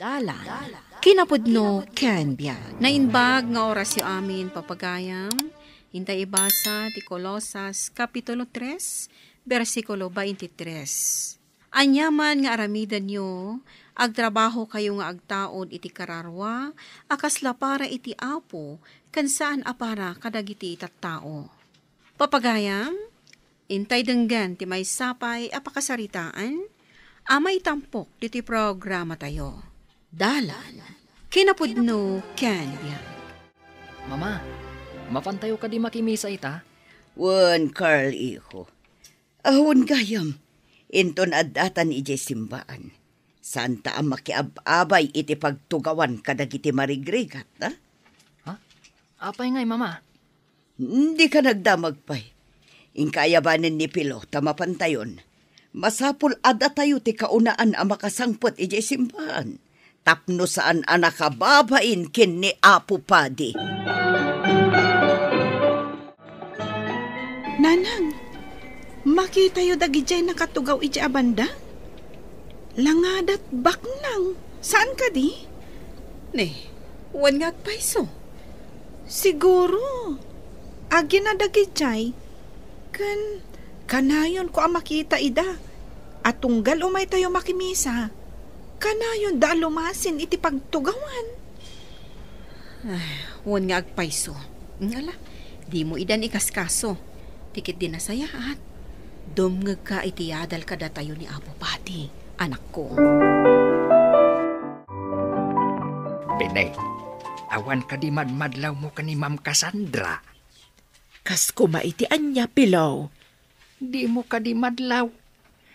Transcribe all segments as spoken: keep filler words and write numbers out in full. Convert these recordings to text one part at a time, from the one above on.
Dalan, kinapudno ken biag. Naimbag nga orasyo amin, papagayam. Intay ibasa ti Colosas, Kapitulo tres, bersikulo twenty-tres. Aniaman nga aramidenyo, agtrabahokayo nga agtaud iti kararua a kasla para iti Apo, ken saan a para kadagiti tattao. Papagayam, intay denggen ti maysa pay a pakasaritaan a maitampok ditoy programatayo. Dalan, kinapudno ken biag. Mama, mapantayo kadi makimisa ita? Wen, Carl, iho. Awan gayam, inton addatan idiay simbaan. Santa a makiab-abay iti pagtugawan kadagiti marigrigat, ha? Ha? Apay ngay, Mama? Dika nagdamag pay. Inka ayabanen ni Pilo ta mapantayon. Masapul a datayo ti kaunaan a makasangpet idiay simbaan. Tapno saan a nakababain ken ni Apo Padi. Nanang, makitayo dagidiay nakatugaw idiay a banda? Langadat baknang, saan kadi? Ne, wen nga agpayso. Siguro, agina dagidiay, ken kanayonko a makita ida. A tunggal umaytayo makimisa, kanayonda a lumasin iti pagtugawan. Ay, wen nga agpayso. Ngala, dimo idan ikaskaso. Ti ketdi nasayaat, dumngegka iti adal kadatayo ni Apo Padi, anakko. Pene, awan kadi madmadlawmo ken ni Ma'am Cassandra? Kas koma iti ania, Pilaw? Dimo kadi madlaw?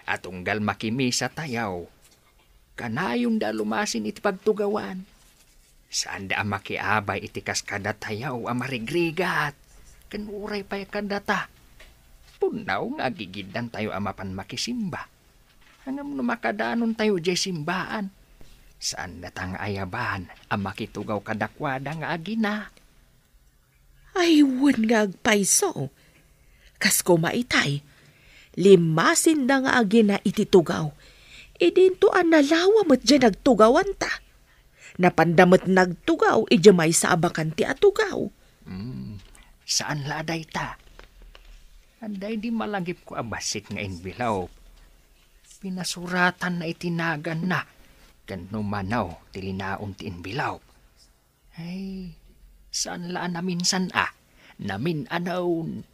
A tunggal makimisatayo, kanayonda a lumasin iti pagtugawan. Saanda a makiabay iti kas kadatayo a marigrigat, ken uray pay kadata. Punaw nga agigiddantayo a mapan makisimba. Ngem no makadanontayo diay simbaan, saandata nga ayaban a makitugaw kadakuada nga agina. Ay, wen nga agpayso. Kas koma itay, limasinda nga agina iti tugaw. Idinto a nalawa met diay nagtugawanta. Napanda met nagtugaw idiay maysa a bakante a tugaw. Hmm, saan la a dayta. Adda idi malagipko a bassit nga envelope. Pinasuratanna iti naganna, ken numano ti linaon ti envelope. Ay, saan la a naminsan a, namin-anon.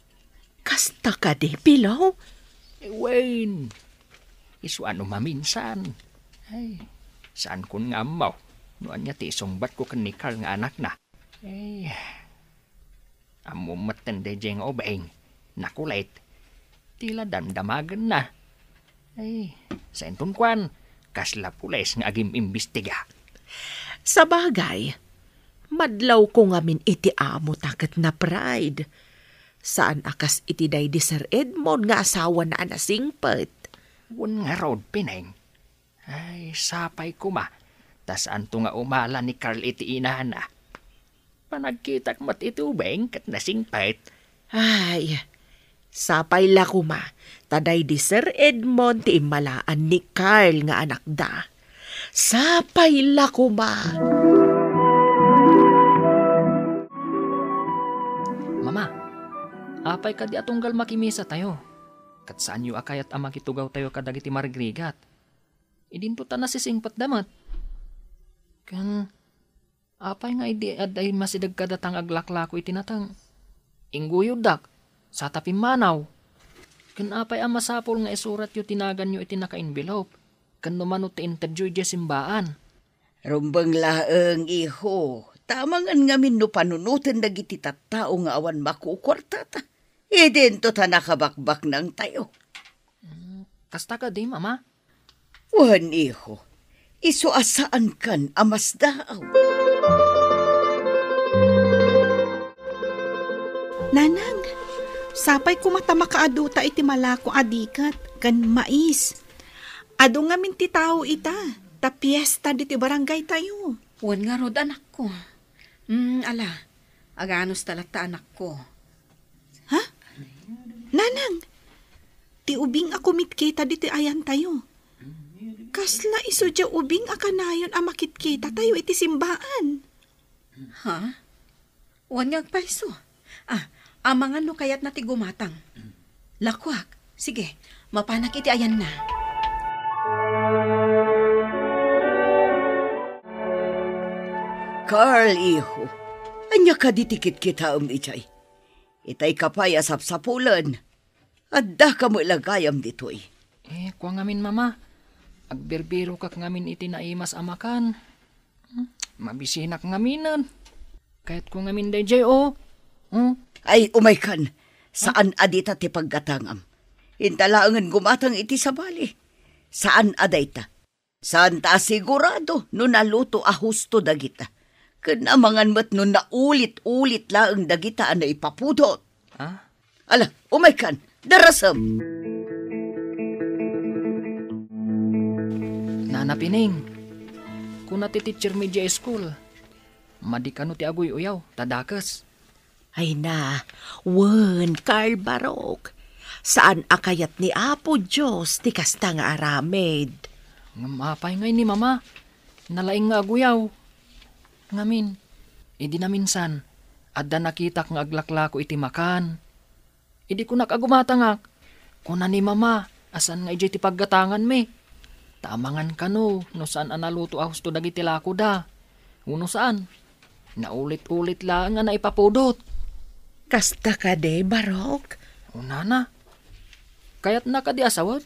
Kasta kadi, Pilaw? Eh, wen, isu a no maminsan. Ay, saankon nga ammo no ania ti isungbatko ken ni Carl nga anakna. Ay, ammo metten daydiay nga ubing, nakulit. Ti la damdamagenna. Ay, sainton kuan, kasla pulis nga agim-imbestiga. Sabagay, madlawko ngamin iti amota ket na-pride. Saan a kas iti daydi Sir Edmond nga asawana a nasingpet. Wen ngarud, Pineng. Ay, sapay koma, ta saanto nga umala ni Carl iti inana. Panagkitak met iti ubing ket nasingpet. Ay, sapay la koma, ta daydi Sir Edmond ti immalaan ni Carl nga anakda. Sapay la koma. Mama, apay kadi a tunggal makimisatayo? Ket saanyo a kayat a makitugawtayo kadagiti marigrigat? Idinto ta nasisingpetda met. Ken apay nga idi adda immasideg kadata nga aglaklako iti nateng? Ingguyoddak, sa ta pimmanaw. Ken apay a masapul nga isuratyo ti naganyo iti naka-envelope? Ken no mano ti intedyo idiay simbaan? Rumbeng laeng, iho, ta amangan ngamin no panunoten dagiti tattao nga awan makukuartata. Idinto ta nakabakbaknangtayo. Mm, kasta kadi, Mama? Wen, iho, isu a saankan a masdaaw. Nanang, sapay koma ta makaaduta iti malako a diket ken mais. Adu ngamin ti tao ita, ta piesta ditoy barangaytayo. Wen ngarud, anakko. Mm, ala, aganos ta latta, anakko. Ha? Nanang, ti ubing a kumitkita ditoy ayantayo. Kasla isu diay ubing a kanayon a makitkitatayo iti simbaan. Ha? Wen nga agpayso. Ah, amangan no kayatna ti gumatang. Lakuak. Sige, mapanak iti ayanna. Carl, iho, ania kadi ti kitkitaem idiay? Itay ka pay a sapsapulen. Addaka met la gayam ditoy. Eh, kua ngamin, Mama. Agbirbirokak ngamin iti naimas a makan. Hmm, mabisinak ngaminen. Kayatko ngamin daydiay, oh. Oh. Ay, umaykan. Saan a dita ti paggatangam. Inta laengen gumatang iti sabali. Saan a dayta. Saan ta asigurado no naluto a husto dagita. Ken amangan met no naulit-ulit laeng dagita a naipapudot. Ah? Ala, umaykan, darasem. Nana Pining, kuna ti teacher mi idiay school, madi kano ti aguy-uyaw, ta dakes. Ay na, wen, Carl Barok. Saan a kayat ni Apo Dios ti kasta nga aramid. Ngem apay ngay ni Mama? Nalaing nga aguyaw. Ngamin, idi naminsan, adda nakitak nga aglaklako iti makan. Idi kunak a gumatangak, kuna ni Mama a saan nga idiay ti paggatanganmi. Ta amangan kano no saan a naluto a husto dagiti lakoda. Wenno saan, naulit-ulit laeng a naipapudot. Kasta kadi, Barok? O, Nana. Kayatna kadi a sawen?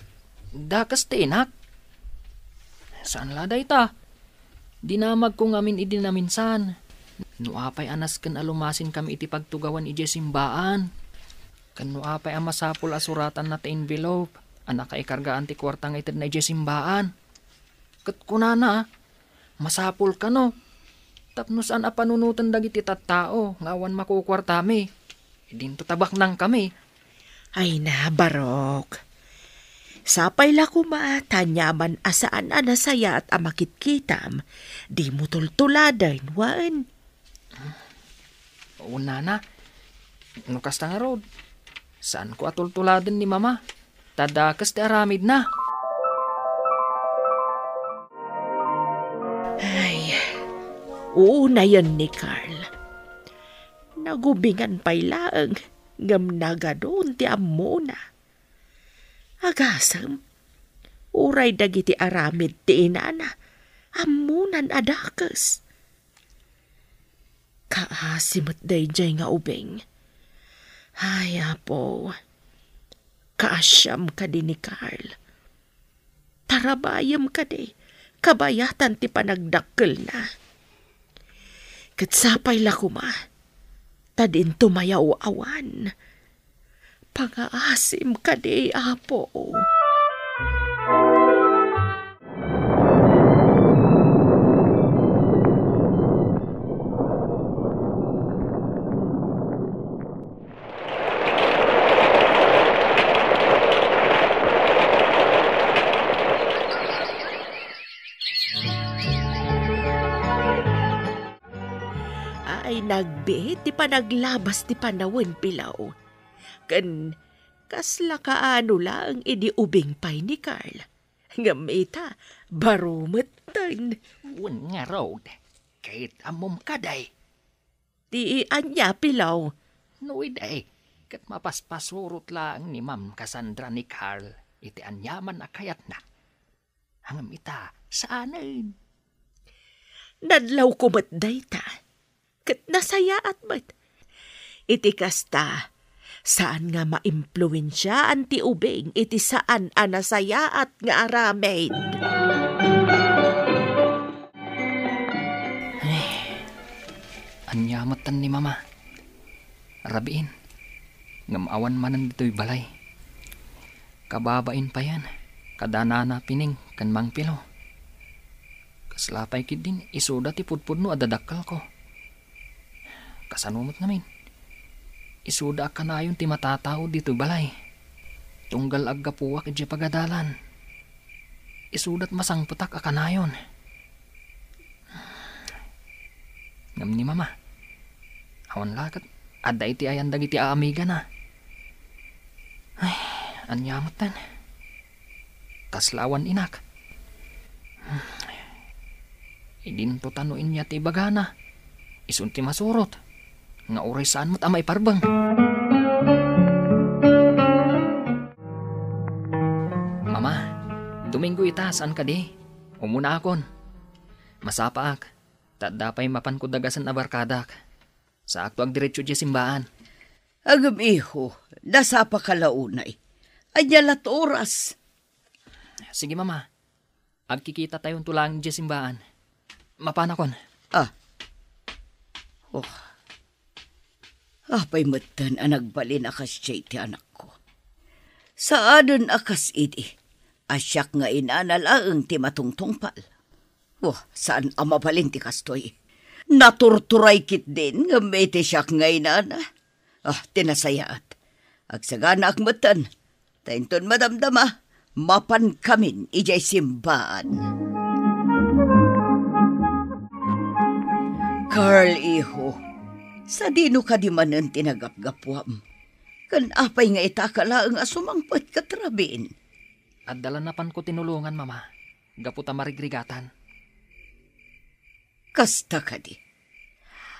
Dakes ti inak. Saan la dayta? Dinamagko ngamin idi naminsan. No apay a nasken a lumasinkami iti pagtugawan idiay simbaan. Ken no apay a masapul a suratanna ti envelope a nakaikargaan ti kuarta nga itedna idiay simbaan. Ket kunana, masapul kano, tapno saan a panunoten dagiti tattao nga awan makukuartami. Idinto ta baknangkami. Ay na, Barok. Sapay la koma ta aniaman a saan a nasayaat a makitkitam, dimo tultuladen, wen? O, Nana, no kasta ngarud, saanko a tultuladen ni Mama, ta dakes ti aramidna. Ay, unayen ni Carl. Nagubingan pay laeng, ngem nagadun ti ammona. Agasem, uray dagiti aramid ti inana, ammonan a dakes. Kaasi met daydiay nga ubing. Ay, Apo, kaasiam kadi ni Carl. Tarabayem kadi, kabayatan ti panagdakkelna. Ket sapay la koma, ta dinto mayaw-awan. Pangaasim kadi, Apo. Ay, nagbiit ti panaglabas ti panawen, Pilaw. Ken kasla kaano laeng idi ubing pay ni Carl. Ngem ita, baro metten. Wen ngarud, ket ammom kadi. Ti ania, Pilaw? No idi, ket mapaspasurot laeng ni Ma'am Cassandra ni Carl iti aniaman a kayatna. Ngem ita, saanen. Nadlawko met dayta, ket nasayaat met. Iti kasta, saan nga maimpluensiaan ti ubing iti saan a nasayaat nga aramid. Ay, ania metten ni Mama? Rabiin, ngem awan manen ditoy balay. Kababain payen, kada Nana Pining ken Mang Pilo. Kasla pay ketdin, isuda ti pudpudno a dadakkelko. Kasano met ngamin? Isuda a kanayon ti matatao ditoy balay. Tunggal aggapuak idiay pagadalan. Isudat masangpetak a kanayon. Ngem ni Mama, awan la ket adda iti ayan dagiti aamigana. Ay, ania metten? Kasla awan inak. Idinto ta no inya ti ibagana, isun ti masurot, nga uray saan met a maiparbeng. Mama, Domingo ita, saan kadi? Umunaakon. Masapaak, ta adda pay mapanko dagasen a barkadak. Saakto agdiretso diay simbaan. Agem, iho, nasapaka la unay. Ania la ti oras? Sige, Mama. Agkikitatayon to laeng diay simbaan. Mapanakon. Ah. Oh. Apay metten a nagbalin a kasdiay ti anakko? Saanen a kas idi, a siak nga inana laeng ti matungtungpal. Oh, saan a mabalin ti kastoy. Naturturay ketdin ngem iti siak nga inana. Ah, ti nasayaat. Agsaganaak metten. Ta inton madamdama, mapankamin idiay simbaan. Carl, iho, sadino kadi manen ti nagapgapuam? Ken apay nga itaka laeng a sumangpet ket rabin? Adda la napanko tinulongan, Mama, gapu ta marigrigatan. Kasta kadi.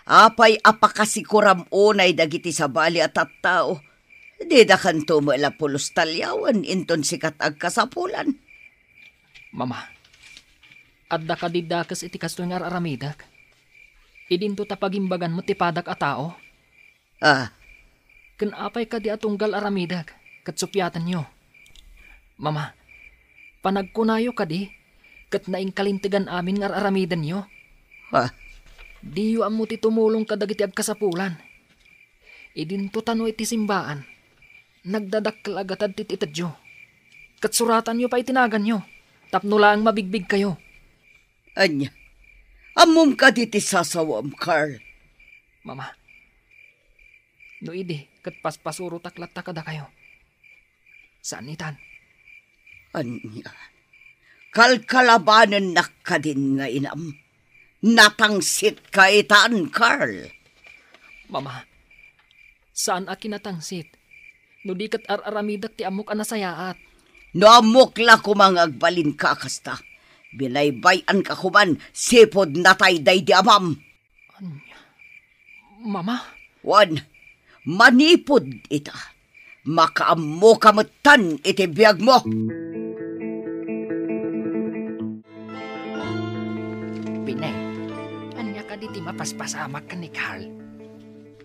Apay a pakasikuram unay dagiti sabali a tattao? Didakanto met la pulos taliawen inton sika ti agkasapulan. Mama, adda kadi dakes iti kastoy nga ar-aramidek? Idinto ta pagimbagan met ti padak a tao? Ah. Ken apay kadi a tunggal aramidek ket suppiatenyo? Mama, panagkunayo kadi ket naingkalintegan amin nga ar-aramidenyo? Ah. Diyo ammo ti tumulong kadagiti agkasapulan. Idinto ta no iti simbaan, nagdadakkel a gatad ti itedyo. Ket suratanyo pay ti naganyo tapno laeng mabigbigkayo. Ania? Ammom kadi ti sasawam, Carl? Mama, no idi, ket paspasurotak latta kadakayo. Saan itan? Ania? Kalkalabanennak kadin nga inam? Natangsitka itan, Carl. Mama, saan a kinatangsit. No di ket ar-aramidek ti ammok a nasayaat. No ammok la koma nga agbalinka a kasta, binaybay-anka koman sipud natay daydi amam. Ania? Mama? Wen, manipud ita, makaammoka metten iti biagmo. Pinay, ania kadi ti mapaspasamak ken ni Carl?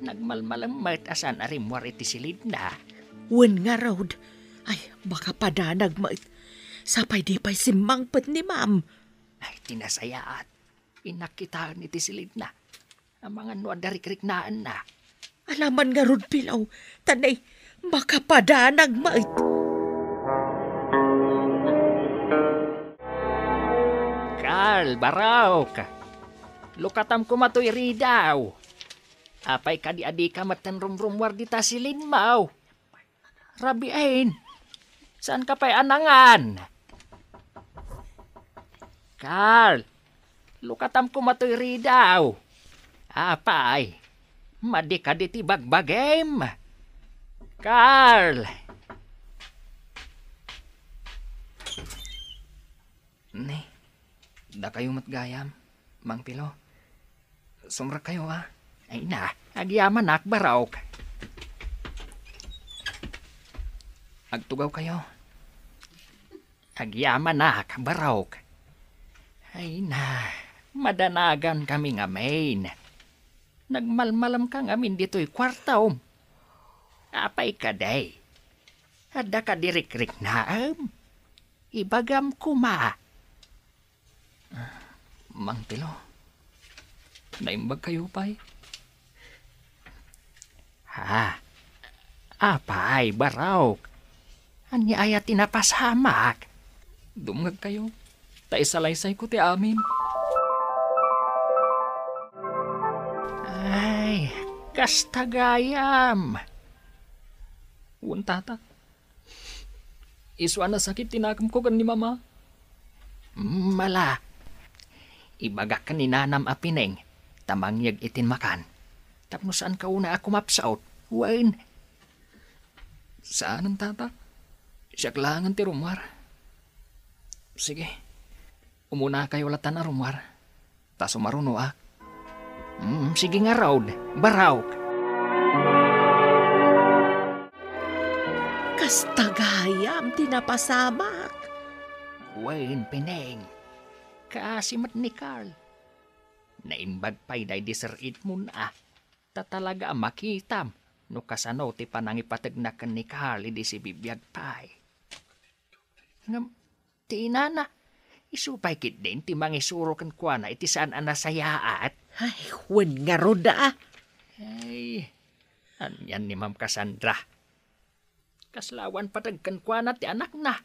Nagmalmalem met a saan a rimmuar iti silidna. Wen ngarud, ay, makapadanag met. Sapay di pay simmangpet ni Ma'am. Ay, ti nasayaat. Innak kitaen iti silidna. Amangan no adda rikriknaenna. Alaman ngarud, Pilaw, ta nay, makapadanag met. Carl, Barok, lukatam koma toy ridaw. Apay kadi a dika metten rumrummuar dita silidmo? Rabiin, saanka pay a nangan? Carl, lukatam koma toy ridaw. Apay, madi kadi ti bagbagim? Carl! Ni, dakayo met gayam, Mang Pilo. Sumrekkayo, a. Ay na, agyamanak, Barok. Agtugawkayo. Agyamanak, Barok. Ay na, madanagankami ngamin. Nagmalmalemka ngamin ditoy kuartom. Apay kadi? Adda kadi rikriknaem? Ibagam koma. Mang Pilo, naimbagkayo pay? Ha? Apay, Barok? Ania aya ti napasamak? Dumngegkayo, ta isalaysayko ti amin. Ay, kasta gayam. Wen, tata. Isu a nasakit ti nakemko ken ni Mama. Mala, ibagak ken ni nanam a Pineng ta mangyeg itin makan. Tapno saanka unay a kumapsaut, wen? Saanen, tata. Siak laengen ti rummuar. Sige. Umunakayo latan a rummuar, ta sumarunoak. Mm, sige ngarud, Barok. Kasta gayam ti napasamak. Wen, Pineng. Kaasi met ni Carl. Naimbag pay daydi Sir Edmund a. Ta talaga a makitam no kasano ti panangipategna ken ni Carl idi sibibiag pay. Ngem ti inana, isu pay ketdin ti mangisuro kenkuana iti saan a nasayaat. Ay, wen ngarud a. Ay, anian ni Ma'am Cassandra? Kasla awan pateg kenkuana ti anakna.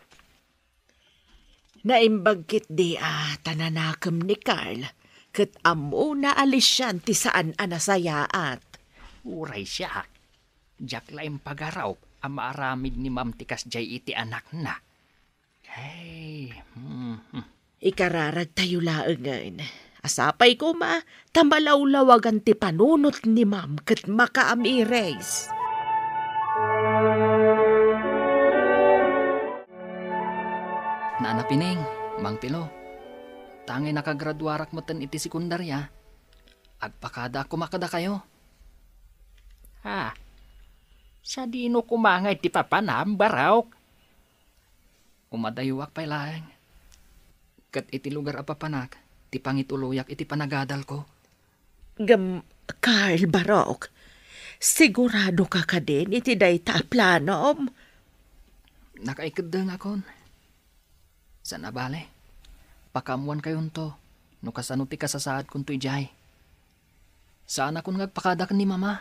Naimbag ketdi a ta nanakem ni Carl, ket ammona a lisian ti saan a nasayaat. Uray siak, diak la impagarup a maaramid ni Ma'am ti kasdiay iti anakna. Hey, hmm, hmm. Ikararagtayo laengen. A sapay koma, ta malawlawagan ti panunot ni Ma'am ket makaamiris. Nana Pineng, Mang Pilo, tangay nakagraduarak metten iti sekundaria, agpakadaak koma kadakayo. Ha? Sadino koma ngay ti papanam, Barok? Umadayoak pay laeng. Ket iti lugar a papanak, ti pangituloyak iti panagadalko. Ngem, Carl, Barok, sigurado ka kadin iti dayta a planom? Nakaikeddengakon. Saan a bale, pakaammuankayonto no kasano ti kasasaadkonto idiay. Saanakon nga agpakada ken ni Mama.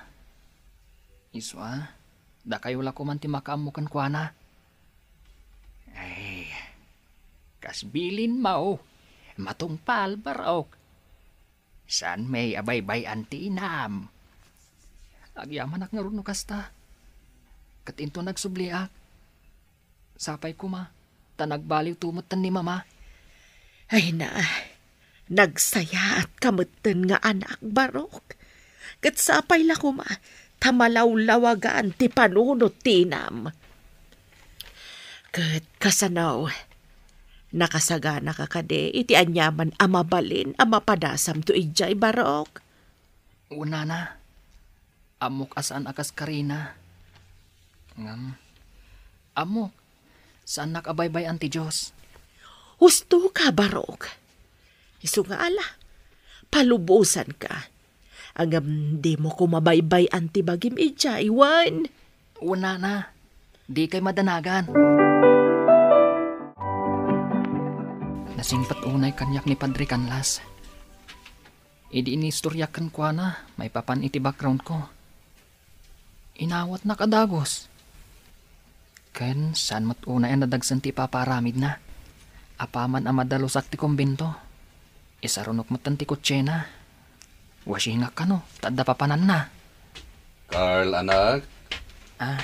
Isu a, dakayo la koman ti makaammo kenkuana. Ay, kas bilinmo, matungpal, Barok. Saan met a baybay-an ti inam? Agyamanak ngarud no kasta. Ket inton agsubliak, sapay koma, ta nagbaliwto metten ni Mama. Ay na, nagsayaatka metten nga anak, Barok. Ket sapay la koma, ta malawlawagan ti panunot ti inam. Ket kasano, nakasaganaka kadi iti aniaman a mabalin a mapadasamto idiay, Barok? Wen nana, ammok a saan a kaskarina. Ngem, ammok, saannak a baybay-an ti Dios. Husto ka, Barok. Isu nga ala, palubosanka. Ngem dimo koma baybay-an ti bagim idiay, wen? Wen nana, dikay madanagan. Nasingpet unay kaniak ni Padre Canlas. Idi inistoriak kenkuana maipapan iti background ko, inawatnak a dagus. Ken saan met unay a nadagsen ti ipapaaramidna. Apaman a madalusak ti kumbento, isarunok metten ti kotsena. Wasingak kano, ta adda papananna. Carl, anak. Ah.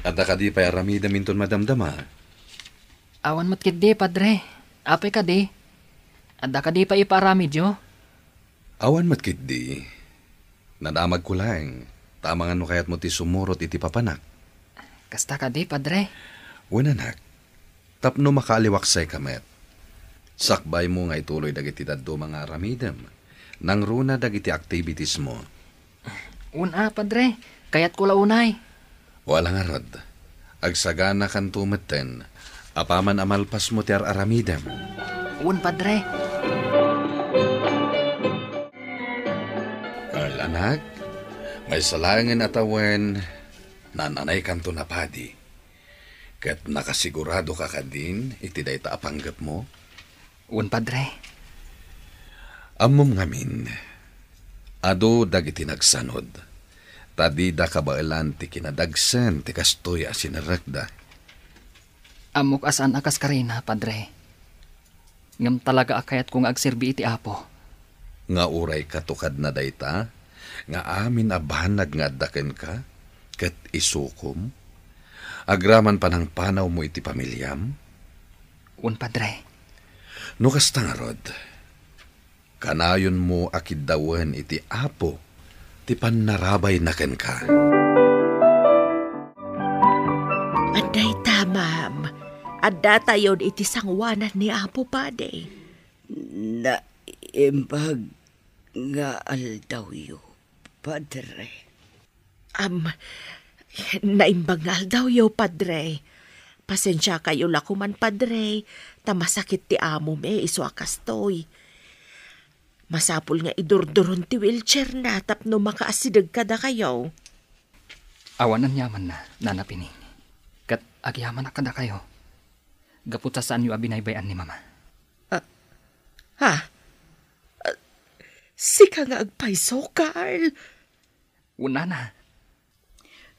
Adda kadi pay aramidem inton madamdama? Awan met ketdi, Padre. Apay kadi? Adda kadi pay ipaaramidyo? Awan met ketdi. Nadamagko laeng, ta amangan no kayatmo ti sumurot iti papanak. Kasta kadi, Padre? Wen, anak. Tapno makaaliwaksayka met, sakbaymo nga ituloy dagiti dadduma nga aramidem, nangruna dagiti activitiesmo. Wen a, Padre. Kayatko la unay. O, ala ngarud, agsaganakanto metten apaman a malpasmo ti ar-aramidem. Wen, Padre. Carl, anak, maysa laengen a tawen, naan-anaykanton a padi. Ket nakasiguradoka kadin iti dayta a panggepmo? Wen, Padre. Ammom ngamin, adu dagiti nagsanud, ta dida kabaelan ti kinadagsen ti kastoy a sinerrekda. Ammok a saan a kaskarina, Padre. Ngem talaga a kayatko nga agserbi iti Apo. Nga uray katukadna dayta, nga amin a banag nga adda kenka, ket isukom, agraman panangpanawmo iti pamiliam? Wen, Padre. No kasta ngarud, kanayonmo a kiddawen iti Apo ti pannarabayna kenka. Adda ita, ma'am. Addatayon iti sangoanan ni Apo, Padi. Naimbag nga aldawyo, Padre. Am, naimbag nga aldawyo, Padre. Pasensiakayo la koman, Padre, ta masakit ti amom, eh, isu a kastoy. Masapul nga idurduron ti wheelchair na tapno makaasideg kadakayo. Awan aniamanna, Nana Pining. Ket agyamanak kadakayo. Gapu ta saanyo a binaybay-an ni Mama. Ah, ha? Ah, sika nga agpayso, Carl? Wen, Nana.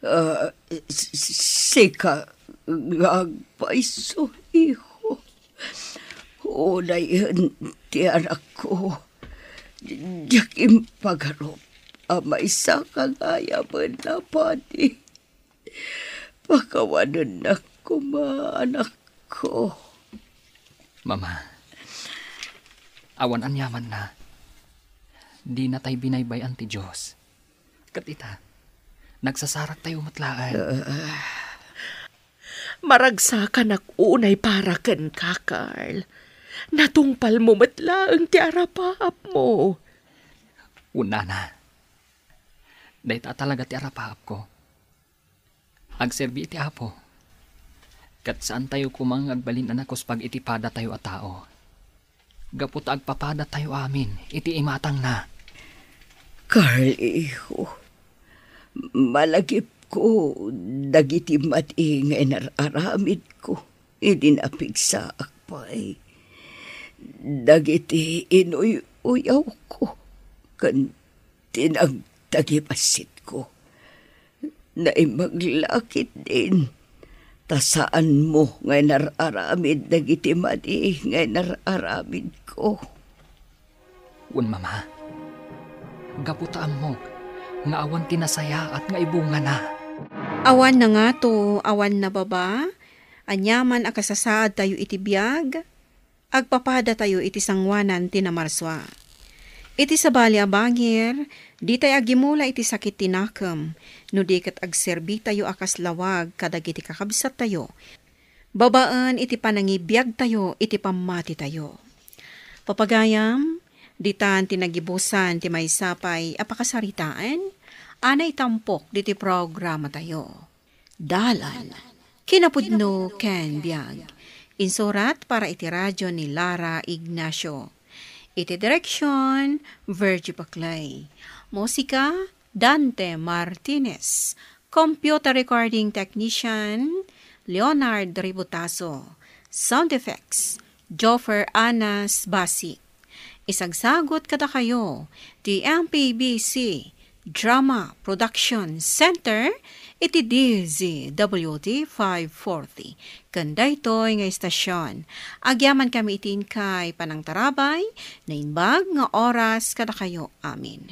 Ah, s-, s-, sika nga agpayso, iho. Unayen ti anakko. Diak impagarup a maysaka nga ayamen a padi. Pakawanennak koma, anakko. Mama, awan aniamanna. Dinatay binaybay-an ti Dios. Ket ita, nagsasaraktayo met laeng. Maragsakanak unay para kenka, Carl. Natungpalmo met laeng ti arapaapmo. Wen, Nana, dayta talaga ti arapaapko. Agserbi iti Apo. Ket saantayo koma nga agbalin a nakuspag iti padatayo a tao. Gapu ta agpapadatayo amin iti imatangna. Carl, iho, malagipko dagiti madi nga inar-aramidko idi napigsaak pay. Dagiti inuy-uyawko ken ti nagtagibasitko. Naimbag la ketdin, ta saanmo nga inar-aramid dagiti madi nga inar-aramidko. Wen, Mama, gapu ta ammok nga awan ti nasayaat nga ibungana. Awan nangato, awan nababa, aniaman a kasasaadtayo iti biag, agpapadatayo iti sangoanan ti namarsua. Iti sabali a bangir, ditay agimula iti sakit ti nakem, no di ket agserbitayo a kas lawag kadagiti kakabsattayo, babaen iti panangibiagtayo iti pammatitayo. Papagayam, ditan ti nagibusan ti maysa pay a pakasaritaan a naitampok ditoy programatayo. Dalan, kinapudno ken biag. Insurat para iti radio ni Lara Ignacio. Iti direksyon, Virgie Paclay. Musika, Dante Martinez. Computer recording technician, Leonard Ributaso. Sound effects, Joffer Anas Basi. Isagsagut kadakayo ti M P B C Drama Production Center iti D Z W T five forty. Ken daytoy nga istasyon, agyamankami iti inkay panangtarabay, naimbag nga oras kadakayo amin.